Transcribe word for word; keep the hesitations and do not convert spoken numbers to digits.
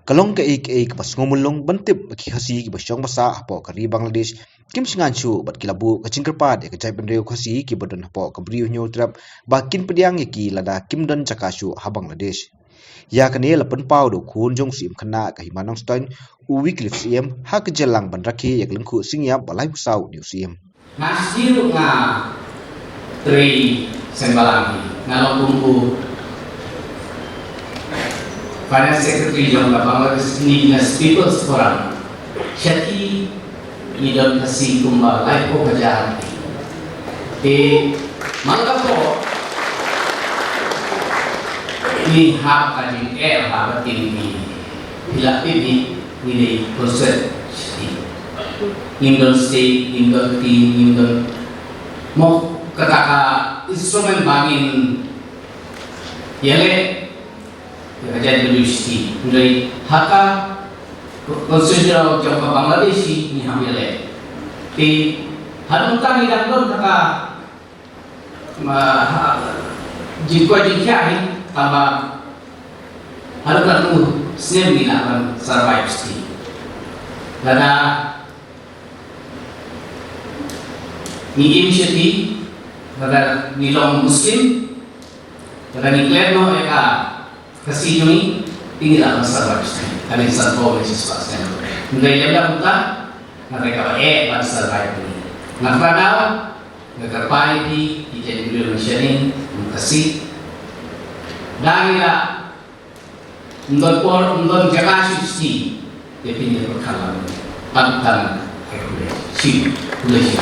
Ka long kaei kaei kaba sngew mulung ban tip ba ki Khasi kiba shong ba sah hapoh ka ri Bangladesh kim shngaiñ shuh bad ki la buh ka jingkyrpad ïa ka jaitbynriew Khasi kiba don hapoh ka Bri u Hynñiewtrep ba kin pdiang ïa ki lada kim don jaka shuh ha Bangladesh. Ïa kane la pynpaw da u khun jong u Syiem khynnah ka Hima Nongstoiñ, u Wycliffe Syiem, ha ka jingïalang ban rakhe ïa ka lyngkhuh singïap ba laiphew saw u Syiem. Nga sdang ruh nga trei seng balang hi. Nga long kum u Finance Secretary jong ka Bangladesh Indigenous People's Forum. Shati ngi don Khasi kumba laiphew hajar. Te man ka por ngi hap ka jingeh hap ka jingeh ngi. Phi la peit ngi, ngi dei concert shati. Ngim don stage, ngim don team, ngim don mo kata ka instrument ba ngin ïaleh ïa ka jaitbynriew shati. Hynrei ha ka constitution jong ka Bangladesh ngi hap ïaleh. Te haduh mynta ngi dang don kata ma, ha, jingkwah jingkhiah hi, tangba haduh katno snem ngi lah ban survive shati. Lada ngi im shati, lada ngi long Muslim, lada ngi klet noh ïa ka Khasi jong ngi, te ngi lah ban survive shati. Hadien sanphew ne shispah snem. Hynrei lem da kumta, nga trei kaba eh ban survive ngi. Nga kyrpad, nga kyrpad ïa phi, ki jaitbynriew nongshaniah Khasi. Da ngi la ym don por, ym don jaka shuh shati, ïa phi ngi pyrkhat lang. Pyntan, ai khublei. Shi, khublei shi.